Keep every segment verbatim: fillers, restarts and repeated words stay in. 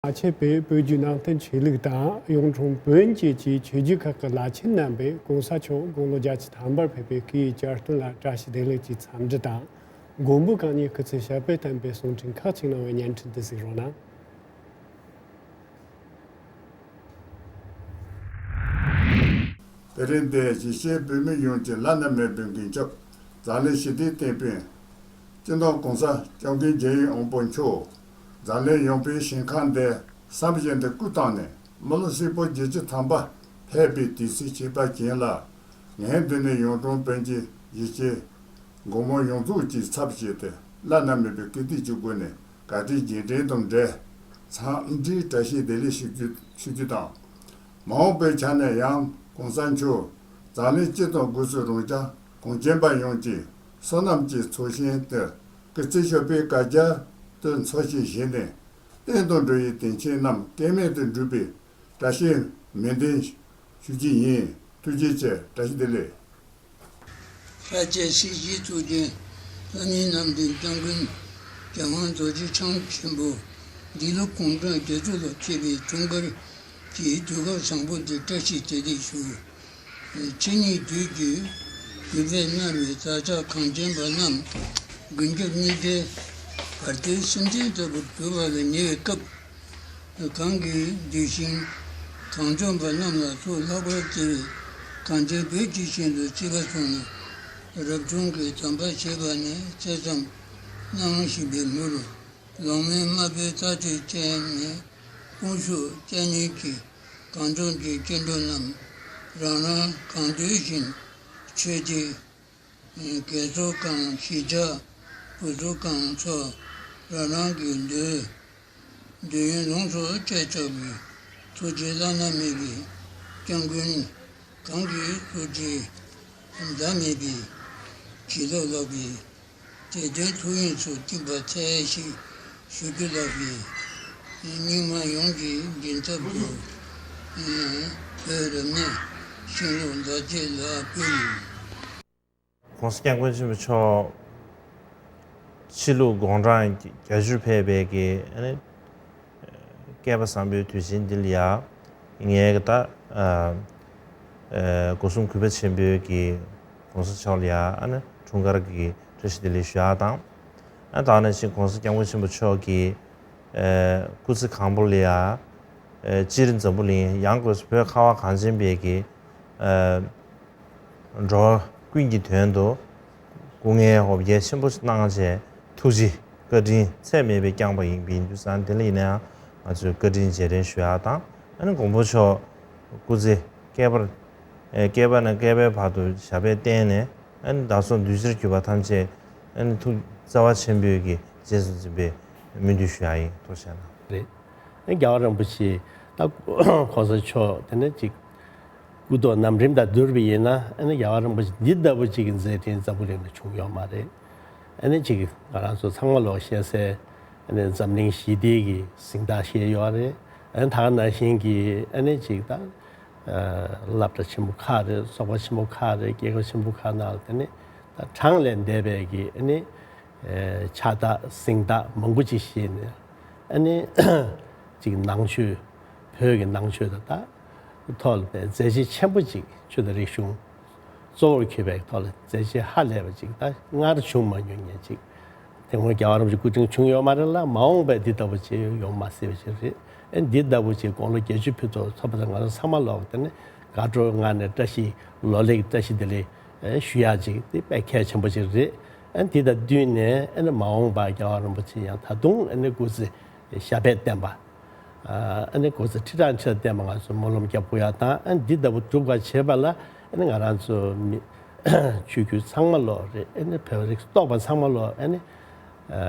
ལག་ཁྱེར་པས་བོད་བརྒྱུད་ནང་བསྟན་ཆོས་ལུགས་དང་གཡུང་དྲུང་བོན་བཅས་ཀྱི་ཆོས་བརྒྱུད་ཁག་གི་བླ་ཆེན་རྣམ་པས་གོང་ས་མཆོག་དགུང་ལོ་བརྒྱད་ཅུ་ཐམ་པར་ཕེབས་པའི་སྐུའི་གྱ་སྟོན་ལ་བཀྲ་ཤིས་བདེ་ལེགས་ཀྱི་འཚམས་འདྲི་དང་། མགོན་པོ་གང་ཉིད་སྐུ་ཚེ་ཞབས་པད་བརྟན་པའི་གསུང་འཕྲིན་ཁག་ཅིག་གནང་བའི་བརྙན་འཕྲིན་དུ་གཟིགས་རོགས་གནང་། དེ་རིང་འདིར་གཞིས་བྱེས་བོད་མི་ཡོངས་ཀྱི་བླ་ན་མེད་པའི་མགོན་སྐྱབས་འཛམ་གླིང་ཞི་བདེའི་དེད་དཔོན་སྤྱི་ནོར་གོང་ས་སྐྱབས་མགོན་རྒྱལ་ཡོངས་དབང་པོ་མཆོག་འཛམ་གླིང་ཡངས་པའི་ཞིང་ཁམས་འདིར་བསམ་བཞིན་དུ་སྐུ་བལྟམས་ནས་མི་ལོ་ཧྲིལ་པོ་བརྒྱད་ཅུ་ཐམ་པ་ཕེབས་པའི་དུས་ཚིགས་ཅིག་པ་ཅན་ལ། ངས་འདི་ནས་གཡུང་དྲུང་བོན་གྱི་གཞིས་བྱེས་མགོན་པོ་ཡོངས་རྫོགས་ཀྱི་ཚབ་བྱས་ཏེ་བླ་ན་མེད་པའི་བཀུར་སྟི་གྱི་སྒོ་ནས་བཀའ་དྲིན་རྗེས་དྲན་དང་འབྲེལ་འཚམས་འདྲིའི་བཀྲ་ཤིས་བདེ་ལེགས་ཞུ་རྒྱུ་ཞུ་རྒྱུ་དང་། མ་འོངས་པའི་ཆ་ནས་ཡང་གོང་ས་མཆོག་འཛམ་གླིང་སྤྱི་དང་སྒོས་སུ་རང་ཅག་གངས་ཅན་པ་ཡོངས་ཀྱི་བསོད་ནམས་ཀྱི་ཚོགས་ཞིང་དུ་སྐུ་ཚེ་ཞབས་པད་བསྐལ་བརྒྱར་དུ་འཚོ་ཞིང་གཞེས་ནས་བསྟན་དང་འགྲོ་བའི་དོན་ཆེན་རྣམས་སྐལ་མེད་དུ་འགྲུབ་པའི་བཀྲ་ཤིས་སྨོན་འདུན་ཞུ་རྒྱུ་ཡིན། ཐུགས་རྗེ་ཆེ། བཀྲ་ཤིས་བདེ་ལེགས། ལྷ་རྒྱལ་སྲས་བཞིའི་གཙུག་རྒྱན་ལྷ་མིའི་རྣམ་འདྲེན་སྐྱབས་མགོན་རྒྱལ་དབང་རྡོ་རྗེ་འཆང་ཆེན་པོ་འདི་ལོ་གུང་གྲངས་བརྒྱད་ཅུ་ལ་ཕེབས་པའི་འཁྲུངས་སྐར་གྱི་དུས་སྐབས་བཟང་པོ་འདིར་བཀྲ་ཤིས་བདེ་ལེགས་ཞུ། ཕྱི་ཉིན་དུས་ཀྱི་གུས་པས་མནར་བའི་བདག་ཅག་གངས་ཅན་པ་རྣམས་མགོན་སྐྱབས་རྙེད་དཀའི་བར་དོའི་སེམས་ཅན་ལྟ་བུར་གྱུར་པ་ལ་ཉེ་བའི་སྐབས། གང་གི་གདུལ་ཞིང་གངས་ལྗོངས་པ་རྣམས་ལ་གཙུག་ལྷག་པར་བརྩེ་བའི་གངས་ཅན་བོད་ཀྱི་ཞིང་དུ་བརྩི་བ་བཟུང་ནས་རབ་བྱུང་གི་དམ་པ་བྱེད་པ་ནི་ཐེ་ཚོམ་གནང་བཞིན་པའི་མུར། ལོང་མེད་དམར་པོའི་རྩྭ་ཐོས་ཅན་ནས་དཔུང་ཤུགས་བཅས་ཉིད་ཀྱིས་གངས་ལྗོངས་ཀྱི་སྐྱེ་འགྲོ་རྣམས་རང་རང་གང་འདོད་བཞིན་མཆོད་དེ། རྒས་ཚོ་གང་གཞིས་ཆགས། བུ་ཚོ་གང་ཚོ་རང་རང་གི་འདོད་འདོད་ཡོན་ལོངས་སུ་སྤྱད་ཆོག་པའི་ཐུགས་རྗེ་བླ་ན་མེད་པའི་སྐྱབས་མགོན་གང་གི་ཐུགས་རྗེ་ཟླ་མེད་པའི་བྱིན་རླབས་ལགས་པས་དད་ལྡན་ཐུགས་དབྱངས་སུ་བསྟིམ་པ་འཚལ་ཞེས་ཞུ་རྒྱུ་ལགས་པས། སྙིགས་མ་ཡོངས་ཀྱི་མགྲིན་ཚབ་ཏུ་བོད་རབ་གནས་ཤིང་ལུག་ཟླ་བརྒྱད་ལ་ཕུལ། གོང་ས་སྐྱབས་མགོན་ཆེན་པོ་མཆོག་ཕྱི་ལུགས་དགུང་གྲངས་བརྒྱད་ཅུར་ཕེབས་པའི་གི་ཨ་ནི་བསྐལ་པ་བཟང་པོའི་དུས་ཆེན་འདི་ལ་ཡ་ངས་གི་ད་ཨ་ཨ་སྒོ་གསུམ་གུས་པ་ཆེན་པོས་གི་གོང་ས་མཆོག་ལ་ཡ་ཨ་ནི་འཁྲུངས་སྐར་གི་བཀྲ་ཤིས་བདེ་ལེགས་ཞུ་ཡག་དང་། ཨ་ད་ནང་བཞིན་གོང་ས་སྐྱབས་མགོན་ཆེན་པོ་མཆོག་གི་ཨ་སྐུ་ཚེ་གང་པོ་ལ་ཡ་ཨ་སྤྱིར་འཛམ་བུ་གླིང་ཡང་སྒོས་སུ་བོད་ཁ་བ་གངས་ཅན་པའི་གི་ཨ་འགྲོ་བ་ཀུན་གྱི་དོན་དུ་སྐུ་ངལ་འོ་བརྒྱལ་ཆེན་པོ་གནང་བྱས་ཐུགས་རྗེ་བཀའ་དྲིན་ཚད་མེད་པའི་བསྐྱངས་པ་ཡིན་པ་ཡིན་དུས་ཙང་དེ་ལ་ཡིན་ན་ཡང་ང་ཚོས་བཀའ་དྲིན་རྗེས་དྲན་ཞུ་ཡག་དང་ཨ་ནི་མགོན་པོ་མཆོག་སྐུ་ཚེ་བསྐལ་པར་ཨེ་བསྐལ་པ་ནས་བསྐལ་པའི་བར་དུ་ཞབས་པད་བརྟན་ནས་ཨ་ནི་བདག་སོགས་གདུལ་བྱར་གྱུར་པ་ཐམས་ཅད་ཨ་ནི་ཐུགས་བརྩེ་བ་ཆེན་པོས་ཀྱི་རྗེས་སུ་འཛིན་པའི་སྨོན་འདུན་ཞུ་ཡག་ཡིན། ཐུགས་རྗེ་གནང་། རེད། ཨ་རྒྱལ་བ་རིན་པོ་ཆེ་ད་གོང་ས་མཆོག་དེ་ནས་ཅིག་སྐུ་ཐོག་ནམ་རིམ་དང་བསྡུར་བ་ཡིན་ན་ཨ་ནི་རྒྱལ་བ་རིན་པོ་ཆེ་འདི་ལྟ་བུ་ཅིག་གི་མཛད་འཕྲིན་འཛམ་བུ་གླིང་ལ་བྱུང་ཡོད་མ་རེད། ཨ་ནི་ཅིག་ང་རང་ཚོ་ཚང་མ་ལོག་བཤད་སའི་ཨ་ནི་འཛམ་གླིང་ཞི་བདེ་གི་གཟེངས་རྟགས་བཞེས་ཡོད་རེད། ཨ་ནི་ད་ག་ནང་བཞིན་གྱི་ཨ་ནི་ཅིག་ད་ཨ་སློབ་གྲྭ་ཆེན་པོ་ཁག་རེད། ཚོགས་པ་ཆེན་པོ་ཁག་རེད། རྒྱལ་ཁབ་ཆེན་པོ་ཁག་ནང་ལ་དེ་ནི་ད་གྲངས་ལས་འདས་པའི་གི་ཨ་ནི་ཨ་ཕྱག་རྟགས་གཟེངས་རྟགས་མང་པོ་ཅིག་བཞེས་ནས་ཨ་ནི་ཅིག་ནང་ཆོས་བོད་ཀྱི་ནང་ཆོས་དང་ད་ཐོག་ལ་དཔེ་མཛད་རྗེས་ཆེན་པོ་ཅིག་ཆོས་དང་རིག་གཞུང་གཙོ་བོར་གྱུར་པའི་ཐོག་ལ་མཛད་རྗེས་ཧ་ལས་པ་ཅིག་ད་སྔར་བྱུང་མ་མྱོང་མཁན་ཅིག་དེ་སྔོན་རྒྱལ་བ་རིན་པོ་ཆེ་སྐུ་ཕྲེང་བྱུང་ཡོད་མ་རེད་ལ། མ་འོངས་པའི་འདི་ལྟ་བུ་ཅིག་ཡོང་མ་སྲིད་པ་ཅིག་རེད། ཨེ་འདི་ལྟ་བུ་ཅིག་དགུང་ལོ་བརྒྱད་ཅུ་ཕུལ་ཐོག་ཐོབ་པ་དང་ང་རང་ཚང་མ་ལོག་དེ་ནི་དགའ་སྤྲོའི་ངང་ནས་བཀྲ་ཤིས་ལོ་ལེགས་བཀྲ་ཤིས་བདེ་ལེགས་ཨེ་ཞུ་ཡག་ཅིག་དེ་དཔེ་གལ་ཆེན་པོ་ཅིག་རེད། ཨེ་འདི་དང་བསྟུན་ནས་ཨེ་ནི་མ་འོངས་པར་རྒྱལ་བ་རིན་པོ་ཆེ་ཡང་ད་དུང་ཨེ་ནི་སྐུ་ཚེ་ཞབས་པད་བརྟན་པ། ཨ་ནི་སྐུ་ཚེ་ཁྲི་ཕྲག་ཁྲི་ལ་བརྟན་པ་ང་ཚོ་སྨོན་ལམ་རྒྱབ་དགོས་ཡ་དང་། ཨ་ནི་འདི་ལྟ་བུ་སྒྲུབ་པར་བྱེད་པ་ལ་ཨ་ནི་ང་རང་ཚོ་མི་ཆོས་བརྒྱུད་ཚང་མ་ལོག་རེད། ཨ་ནི་བོད་རིགས་གཏོགས་པ་ཚང་མ་ལོག་ཨ་ནི་ཨ་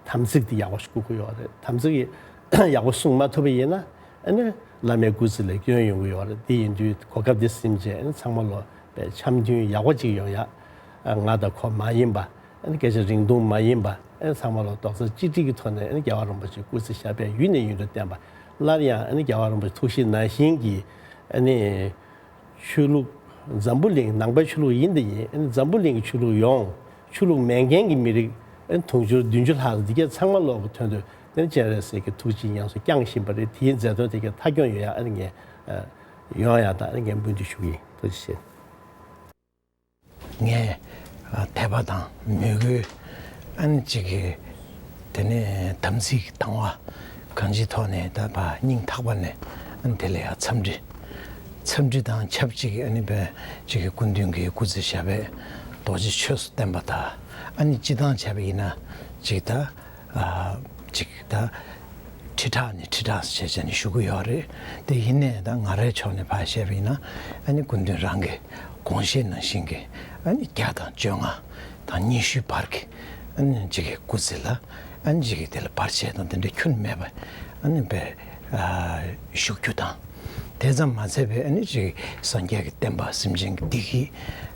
དམ་ཚིག་དེ་ཡག་པོ་ཞིག་བསྐུལ་དགོས་ཡོད་རེད། དམ་ཚིག་ཡག་པོ་སྲུང་མ་ཐུབ་པ་ཡིན་ན་ཨ་ནི་བླ་མའི་སྐུ་ཚེ་ལ་སྐྱོན་ཡོང་གི་ཡོད་རེད། དེ་ཡིན་དུས་གོ་སྐབས་འདི་ཟིན་བྱས་ཨ་ནི་ཚང་མ་ལོག་པའི་འཆམ་མཐུན་ཡག་པོ་ཅིག་ཡོང་ཡ། ང་དང་ཁོ་མ་ཡིན་པ། ཨ་ནི་སྐད་ཆ་རིང་ཐུང་མ་ཡིན་པ། ཨ་ནི་ཚང་མ་ལ་རྡོག་རྩ་གཅིག་སྒྲིལ་གྱི་ཐོག་ནས་ཨ་ནི་རྒྱལ་བ་རིན་པོ་ཆེའི་སྐུ་ཚེ་ཞབས་པད་ཡུན་ནས་ཡུན་དུ་བརྟན་པ། སླར་ཡང་ཨ་ནི་རྒྱལ་བ་རིན་པོ་ཆེ་ཐུགས་བཞེད་ནང་བཞིན་གྱི་ཨ་ནི་ཆོས་ལུགས་འཛམ་བུ་གླིང་ནང་པའི་ཆོས་ལུགས་ཡིན་དང་ཡིན། ཨ་ནི་འཛམ་བུ་གླིང་གི་ཆོས་ལུགས་ཡོངས། ཆོས་ལུགས་མེད་མཁན་གྱི་མི་རིགས་ཨ་ནི་དུང་ཕྱུར་བདུན་ཅུ་ལྷག་འདི་གས་ཚང་མ་ལོག་གི་དོན་དུ་ དེ་ནི་སྤྱན་རས་གཟིགས་ཀྱི་ཐུགས་རྗེས་ཉམས་སུ་བསྐྱངས་བཞིན་པ་རེད། དེའི་མཛད་དོན་དེ་ག་མཐའ་འཁྱོངས་ཡོང་ཡ་ཨ་ནི་ངས་ཡོང་ཡ་དང་ཨ་ནི་ངས་སྨོན་འདུན་ཞུ་གི་ཡིན། ཐུགས་རྗེ་ཆེ། ངས་ཨ་དད་པ་དང་མོས་གུས་ཨ་ནི་གཅིག་གི་དེ་ནས་དམ་ཚིག་དང་བ་གང་ཅིའི་ཐོག་ནས་ད་བ་སྙིང་ཐག་པ་ནས་ཨ་ནི་དེ་ལ་ཡང་འཚམས་འདྲི། འཚམས་འདྲི་དང་ཆབས་ཅིག་ཨ་ནི་བས་གཅིག་གི་སྐུ་མདུན་གྱི་སྐུ་ཚེ་ཞབས་པད་རྡོ་རྗེ་ཆོས་སུ་བརྟན་པ་དང་ཨ་ནི་སྤྱི་བཏང་བྱས་པ་ཡིན་ན་གཅིག་ད་ཨ་གཅིག་ད་ཁྲི་ཕྲག་ནས་ཁྲི་ཕྲག་བྱས་བྱས་ནས་ཞུ་གི་ཡོད་རེད། དེ་ཡིན་ནའི་ད་ང་རའི་ཕྱོགས་ནས་ཕར་བཤད་པ་ཡིན་ན་ཨ་ནི་སྐུ་མདུན་རང་གི་དགོངས་བཞེད་ནང་བཞིན་གྱི་ཨ་ནི་བརྒྱ་དང་བཅོ་ལྔ་དང་ཉི་ཤུའི་བར་གྱི་ཨ་ནི་གཅིག་གི་སྐུ་ཚེ་ལ་ཨ་ནི་གཅིག་གི་དེ་ལ་བར་ཆད་དང་དེ་འདྲ་ཁྱོན་མེད་པ་ཨ་ནི་བས་ཨ་བཞུགས་རྒྱུ་དང་། དེ་ཙམ་མ་ཚད་པའི་ཨ་ནི་གཅིག་སངས་རྒྱས་ཀྱི་བསྟན་པ་སེམས་ཅན་གྱི་བདེ་སྐྱིད་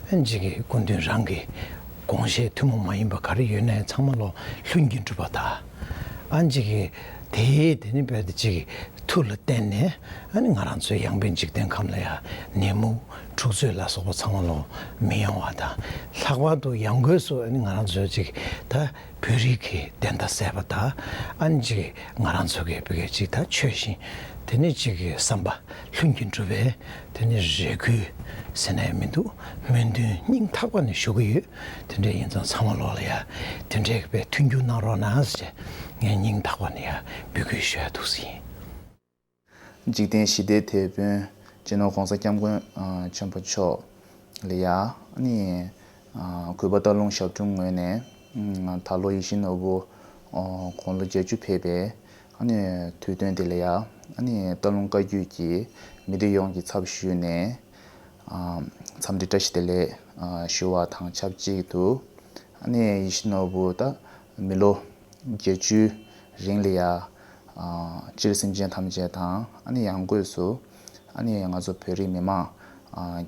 ཨ་ནི་གཅིག་སྐུ་མདུན་རང་གི་དགོངས་བཞེད་ཐུན་མོང་མ་ཡིན་པ་ག་རེ་ཡོད་ན་ཚང་མ་ལོ་ལྷུན་གྱིས་གྲུབ་པ་དང་། ཨ་ནི་གཅིག་དེའི་དེ་ནི་བས་དེ་གཅིག་མཐུ་ལ་བརྟེན་ནས་ཨ་ནི་ང་རང་ཚོའི་ཡང་དཔོན་འཇིག་རྟེན་ཁམས་ལ་ཡང་ནད་མུག་འཁྲུག་རྩོད་ལ་སོགས་པ་ཚང་མ་ལོ་མི་ཡོང་བ་དང་། ལྷག་པར་དུ་ཡང་སྒོས་སུ་ཨ་ནི་ང་རང་ཚོའི་གཅིག་ད་བོད་རིགས་ཀྱི་བདེན་མཐའ་གསལ་བ་དང་ཨ་ནི་གཅིག་ང་རང་ཚོ་གི་བོད་སྐད་ཅིག་ད་ཆོས་བཞིན་དེ་ནི་གཅིག་གི་བསམ་པ་ལྷུན་གྱིས་འགྲུབ་པའི་དེ་ནི་རེ་སྐུལ་ཟེར་ན་ཡང་མི་འདུག་སྨོན་འདུན་སྙིང་ཐག་པ་ནས་ཞུ་གི་ཡོད། དེ་འདྲ་ཡིན་ཙང་ཚང་མ་ལོག་ལ་ཡ་དེ་འདྲའི་བའི་མཐུན་འགྱུར་གནང་རོགས་གནང་ཟེར་ངས་སྙིང་ཐག་པ་ནས་ཡ་འབོད་སྐུལ་ཞུ་ཡ་འདུག་ཟེར་ཡིན། འཇིག་རྟེན་ཞི་བདེའི་དེད་དཔོན་སྤྱི་ནོར་༸གོང་ས་༸སྐྱབས་མགོན་ཆེན་པོ་མཆོག་ལ་ཡ་ཨ་ནི་གུས་པ་སྟག་ལུང་ཞབས་དྲུང་ངོས་ནས་ད་ལོ་ཡིད་བཞིན་ནོར་བུ་དགུང་ལོ་བརྒྱད་ཅུ་ཕེབས་པའི་ཨ་ནི་དུས་སྟོན་དེ་ལ་ཡ་ཨ་ནི་སྟག་ལུང་བཀའ་བརྒྱུད་ཀྱི་མི་སྡེ་ཡོངས་ཀྱི་ཚབ་ཞུས་ནས་འཚམས་འདྲི་བཀྲ་ཤིས་བདེ་ལེགས་ཞུ་བ་དང་ཆབས་ཅིག་ཏུ། ཨ་ནི་ཡིད་བཞིན་ནོར་བུ་ད་མི་ལོ་བརྒྱད་ཅུའི་རིང་ལ་ཡ་སྤྱིར་སེམས་ཅན་ཐམས་ཅད་དང་ཨ་ནི་ཡང་སྒོས་སུ་ཨ་ནི་ང་ཚོ་བོད་རིགས་མི་མང་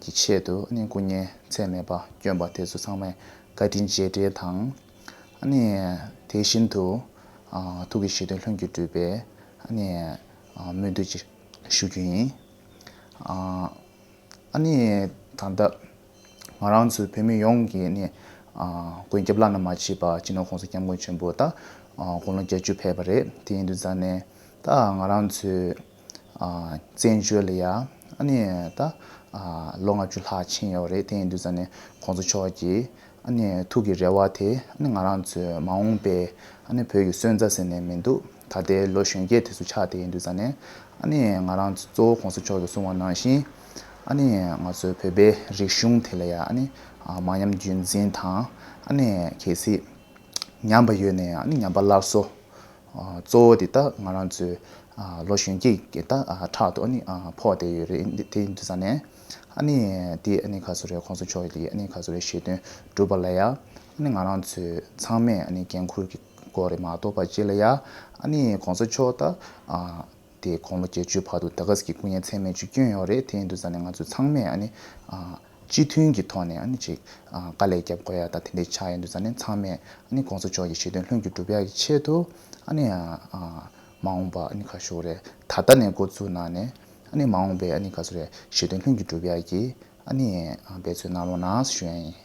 གི་ཆེད་དུ་ཨ་ནི་སྐུ་ངལ་ཚད་མེད་པ་བསྐྱོན་པ་དེ་ཚོ་ཚང་མས་བཀའ་དྲིན་རྗེས་དྲན་དང་། ཨ་ནི་དེ་བཞིན་དུ་ཐུགས་ཀྱི་བཞེད་དོན་ལྷུན་གྱིས་གྲུབ་པའི་ཨ་ནི་སྨོན་འདུན་ཅིག་ཞུ་རྒྱུ་ཡིན། ཨ་ནི་ད་ལྟ་ང་རང་ཚོའི་བོད་མི་ཡོངས་ཀྱི་ནི་མགོན་སྐྱབས་བླ་ན་མ་མཆིས་པ་སྤྱི་ནོར་༸གོང་ས་༸སྐྱབས་མགོན་ཆེན་པོ་ད་དགུང་ལོ་བརྒྱད་ཅུ་ཕེབས་པ་རེད། དེ་ཡིན་དུས་ཙང་ནས་ད་ང་རང་ཚོའི་བཙན་བྱོལ་ལ་ཡ་ཨ་ནི་ད་ལོ་ལྔ་བཅུ་ལྷག་ཕྱིན་ཡོད་རེད། དེ་ཡིན་དུས་ཙང་ནས་༸གོང་ས་མཆོག་གིས་ཨ་ནི་ཐུགས་ཀྱི་རེ་བ་དེ་ཨ་ནི་ང་རང་ཚོའི་མ་འོངས་པའི་ཨ་ནི་བོད་ཀྱི་སོན་རྩ་ཟེར་ནས་མི་འདུག་ད་ལྟའི་ལོ་གཞོན་སྐྱེས་དེ་ཚོ་ཆགས་བསྡད་ཡིན་དུས་ཙང་ནས་ཨ་ནི་ང་རང་ཚོ་གཙོ་བོ་༸གོང་ས་མཆོག་གིས་གསུངས་པ་ནང་བཞིན་ཨ་ནི་ང་ཚོའི་བོད་པའི་རིག་གཞུང་དེ་ལ་ཡང་ཨ་ནི་མ་ཉམས་རྒྱུན་འཛིན་དང་ཨ་ནི་གལ་སྲིད་ཉམས་པ་ཡོད་ན་ཡང་ཨ་ནི་ཉམས་པ་སླར་གསོ་གཙོ་བོ་དེ་ད་ང་རང་ཚོའི་ལོ་གཞོན་སྐྱེས་ཀྱི་ད་ཕྲག་ཏུ་ཨ་ནི་ཕོག་བསྡད་ཡོད་རེད། དེ་ཡིན་དུས་ཙང་ནས་ཨ་ནི་དེ་ཨ་ནི་ག་ཚོད་རེད། ༸གོང་ས་མཆོག་གི་ཨ་ནི་ག་ཚོད་རེད། བཞེད་དོན་སྒྲུབ་པ་ལ་ཡང་ཨ་ནི་ང་རང་ཚོའི་ཚང་མས་ཨ་ནི་འགན་འཁུར་གྱི་སྐོར་རེད་མ་གཏོགས་པ་སྤྱི་ལ་ཡ་ཨ་ནི་༸གོང་ས་མཆོག་ད་དེ་དགུང་ལོ་བརྒྱད་ཅུ་བར་དུ་ད་ག་ཟེ་གི་སྐུ་ངལ་ཚད་མེད་ཅིག་བསྐྱོན་ཡོད་རེད། དེ་ཡིན་དུས་ཙང་ནས་ང་ཚོ་ཚང་མས་ཨ་ནི་སྤྱི་མཐུན་གྱི་ཐོག་ནས་ཨ་ནི་ཅིག་དཀའ་ལས་རྒྱབ་དགོས་ཡ་ད་དེ་འདྲའི་ཆགས་ཡོང་དུས་ཙང་ནས་ཚང་མས་ཨ་ནི་༸གོང་ས་མཆོག་གི་བཞེད་དོན་ལྷུན་གྱིས་གྲུབ་ཡ་གི་ཆེད་དུ་ཨ་ནི་མ་འོངས་པ་ཨ་ནི་ཁ་ཤོར་རེད། ད་ལྟ་ནས་འགོ་བཙུགས་གནང་ནས་ཨ་ནི་མ་འོངས་པའི་ཨ་ནི་ག་ཚོད་རེད། བཞེད་དོན་ལྷུན་གྱིས་གྲུབ་ཡ་གི་ཨ་ནི་འབད་བརྩོན་གནང་རོགས་གནང་ཞུ་ཡ་ཡིན།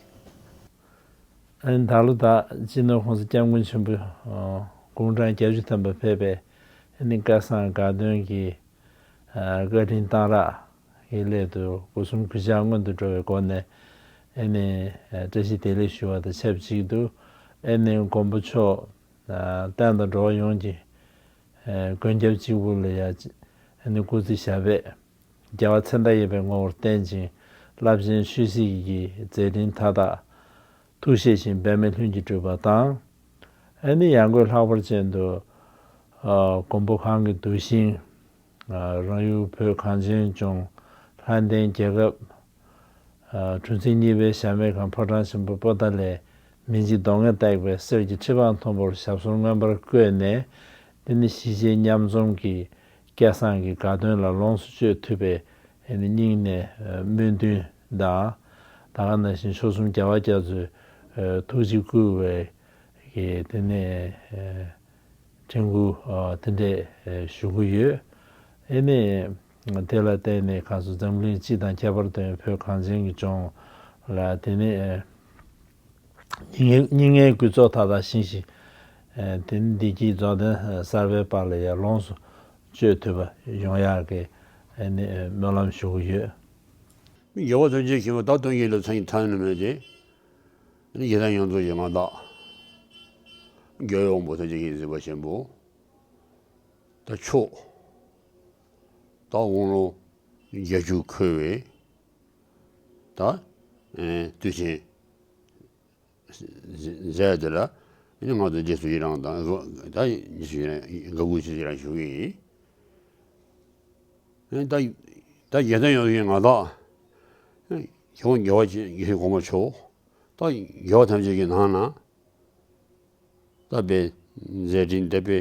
ཨ་ནི་ད་ལོ་ད་སྤྱི་ནོར་༸གོང་ས་༸སྐྱབས་མགོན་ཆེན་པོ་དགུང་གྲངས་བརྒྱད་ཅུ་ཐམ་པ་ཕེབས་པའི་ཨ་ནི་སྐལ་བཟང་དགའ་སྟོན་གྱི་བཀའ་དྲིན་གཏང་རག་གི་སླད་དུ་སྒོ་གསུམ་གུས་ཕྱག་སྔོན་དུ་འགྲོ་བའི་སྒོ་ནས་ཨ་ནི་བཀྲ་ཤིས་བདེ་ལེགས་ཞུ་བ་དང་ཆབས་ཅིག་ཏུ་ཨ་ནི་མགོན་པོ་མཆོག་བསྟན་དང་འགྲོ་བ་ཡོངས་ཀྱི་མགོན་སྐྱབས་གཅིག་པུ་ལ་ཡ་ཨ་ནི་སྐུ་ཚེ་ཞབས་པད་རྒྱལ་བ་མཚན་རྟགས་ཡོད་པའི་ངོ་བོར་བརྟན་ཅིང་རླབས་ཆེན་ཆོས་སྲིད་ཀྱི་མཛད་འཕྲིན་མཐའ་དག་ཐུགས་བཞེད་བཞིན་འབད་མེད་ལྷུན་གྱིས་གྲུབ་པ་དང་། ཨ་ནི་ཡང་སྒོས་ལྷག་པར་ཅན་དུ་མགོན་པོ་གང་གི་གདུལ་ཞིང་རང་ཡུལ་བོད་གངས་ཅན་ལྗོངས་ལྷ་ལྡན་རྒྱལ་ཁབ། གྲུ་འཛིན་གཉིས་པའི་གཞལ་མེད་ཁང་ཕོ་བྲང་ཆེན་པོ་པོ་ཏཱ་ལའི་མི་འཇིགས་གདོང་ལྔས་བཏེགས་པའི་གསེར་གྱི་ཁྲི་འཕང་མཐོན་པོར་ཞབས་སོར་མངོན་པར་བཀོད་ནས། དེ་ནི་གཞིས་བྱེས་མཉམ་འཛོམས་ཀྱི་སྐལ་བཟང་གི་དགའ་སྟོན་ལ་ལོངས་སུ་སྤྱོད་ཐུབ་པའི་སྙིང་ནས་སྨོན་འདུན་དང་། ད་ག་ནང་བཞིན་མཆོག་གསུམ་རྒྱལ་བ་རྒྱ་མཚོའི་ཐུགས་རྗེ་བསྐུལ་བའི་གི་དེ་ནས་དྲན་སྐུལ་དེ་འདྲས་ཞུ་གི་ཡོད། ཨེ་ནས་དེ་ལ་བརྟེན་ནས་ཁ་སང་འཛམ་གླིང་སྤྱི་དང་ཁྱད་པར་དུ་བོད་གངས་ཅན་གྱི་ལྗོངས་ལ་དེ་ནས་སྙིང་སྙིང་ལྔའི་རྒུད་ཚོགས་མཐའ་དག་ཞི་ཞིང་ དེ་ནི་བདེ་སྐྱིད་རྫོགས་ལྡན་གསར་པའི་པར་ལ་ཡང་ལོངས་སུ་སྤྱོད་ཐུབ་པ་ཡོང་ཡག་གི་སྨོན་ལམ་ཞུ་གི་ཡོད། རྒྱལ་བ་ཐམས་ཅད་མཁྱེན་པ་ད་སྟོན་ཀའི་ལ་མཚན་ཉིད་ཐ་སྙད་མེད་དེ། ཡེ་ཤེས་ཡོངས་རྫོགས་ཀྱི་མངའ་བདག་རྒྱལ་བའི་དབང་པོ་ཐམས་ཅད་མཁྱེན་གཟིགས་པ་ཆེན་པོ། ད་མཆོག་ད་དབང་ལུང་བརྒྱད་ཅུ་འཁོད་པའི་ད་ཨེ་དུས་ཆེན་མཛད་དེ་ལ་ཨེ་ང་ཚོ་རྗེས་སུ་ཡི་རང་དང་ད་རྗེས་སུ་ཡི་རང་དགའ་མགུ་ཆེ་ཡི་རང་ཞུ་གི་ཡིན། ཨེ་ད་ད་རྒྱལ་དོན་ཡོད་ཡིན་ང་དག་ཨེ་ཁྱེད་རང་རྒྱལ་བ་ཆེན་ཡེ་ཤེས་གོང་མ་མཆོག་ད་རྒྱལ་བ་ཐམས་ཅད་ཀྱི་ནང་ན། ད་དཔེ་མཛད་འཕྲིན་དེ་དཔེ་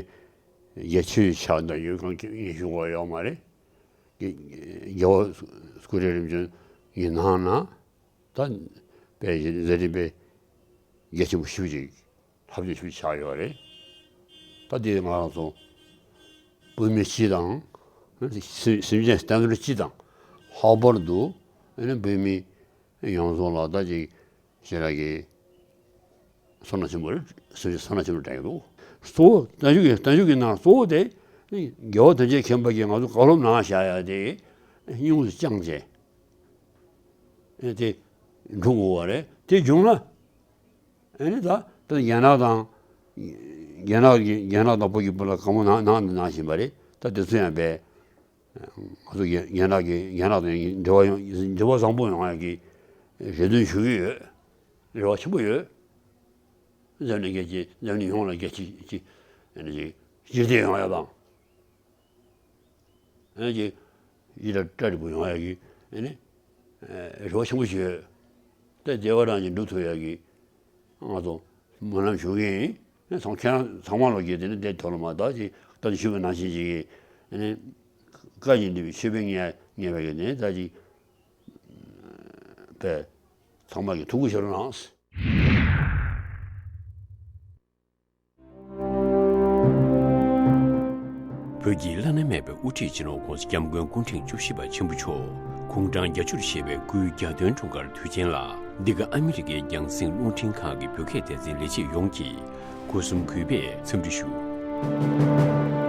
རྒྱ་ཆེའི་ཆ་ད་ཡོད་གང་གི་ངས་ཞུ་དགོས་ཡོད་མ་རེད། རྒྱལ་བ་སྐུ་ཕྲེང་རིམ་བྱོན་གྱི་ནང་ན་ད་དཔེ་མཛད་འཕྲིན་དཔེ་རྒྱ་ཆེན་པོ་ཞེ་པོ་ཅིག་ལྷག་བསམ་ཞེ་པོ་ཆགས་ཡོད་རེད། ད་དེ་ང་རང་ཚོ་བོད་མི་སྤྱི་དང་སེམས་ཅན་བསྟན་འཛིན་སྤྱི་དང་ལྷག་པར་དུ་བོད་མི་ཡོངས་རྫོགས་ལ་ད་ཅིག་ཞེ་དྲག་གི་བསོད་ནམས་ཆེན་པོ་རེད། བསོད་བསོད་ནམས་ཆེན་པོ་དྲན་གྱི་འདུག་གཙོ་བོ་བརྟན་བཞུགས་ཀྱི་བརྟན་བཞུགས་ཀྱི་ནང་གཙོ་བོ་དེ་རྒྱལ་བ་དོན་ཆེན་མཁྱེན་པ་གིས་ང་ཚོ་བཀའ་སློབ་གནང་བཞག་ཡ་དེ་སྙིང་དབུས་སུ་བཅངས་བྱས་དེ་འགྲོ་དགོས་པ་རེད། དེ་བྱུང་ན་ཨ་ནི་ད་ད་རྒྱ་ནག་དང་རྒྱ་ནག་གི་རྒྱ་ནག་དང་བོད་ཀྱི་བར་ལ་གང་པོ་ནང་ནང་དུ་གནང་བཞིན་པ་རེད། ད་དེ་ཚོ་ཡང་བས། ང་ཚོ་རྒྱ་རྒྱ་ནག་གི་རྒྱ་ནག་དང་འབྲེལ་བ་ཡོང་འབྲེལ་བ་བཟང་པོ་ཡོང་ཡག་གི་རེ་འདུན་ཞུ་གི་ཡོད། རེ་བ་ཆེན་པོ་ཡོད། འཛམ་གླིང་རྒྱལ་སྤྱི་འཛམ་གླིང་ཡོངས་ལ་རྒྱལ་སྤྱི་ཅིག་ཅིག་ཅིག་སྤྱི་བདེ་ཡོང་ཡག་དང་། ཨ་ནི་ཅིག་ཡིད་ལ་བཀྲ་རིག་པོ་ཡོང་ཡག་གི་ཨ་ནི་རེ་བ་ཆེན་པོ་ཞིག་ཡོད། ད་བདེ་བ་རང་གིས་འགྲུབ་ཐུབ་ཡག་གི་ང་ཚོ་སྨོན་ལམ་ཞུ་གི་ཡིན། ཚང་ཁྱེད་རང་ཚང་མ་ལོག་གི་དེ་ནི་བསྡད་ཐོག་ལ་མ་དག་ཅིག་ད་ནི་ཞུས་པ་ནང་བཞིན་ཅིག་གི་ཨ་ནི་བཀའ་བཞིན་འདུས་པའི་མཆོད་པའི་ངལ་ངལ་བ་གི་ནི་ད་ཅིག་པས་ཚང་མ་གི་ཐུགས་ཁུར་ཆེ་རུ་གནང་། བོད་ཀྱི་བླ་ན་མེད་པའི་དབུ་ཁྲིད་སྤྱི་ནོར་༸གོང་ས་༸སྐྱབས་མགོན་སྐུ་ཕྲེང་བཅུ་བཞི་པ་ཆེན་པོ་མཆོག་དགུང་གྲངས་བརྒྱད་ཅུར་བཞེས་པའི་སྐུའི་གྱ་སྟོན་འཁྲུངས་སྐར་དུས་ཆེན་ལ་འདི་ག་ཨ་མི་རི་ཀའི་རྒྱང་སྲིང་རླུང་འཕྲིན་ཁང་གི་བོད་སྐད་སྡེ་ཚན་ལས་བྱེད་ཡོངས་ཀྱིས་སྒོ་གསུམ་གུས་པས་འཚམས་འདྲི་ཞུ།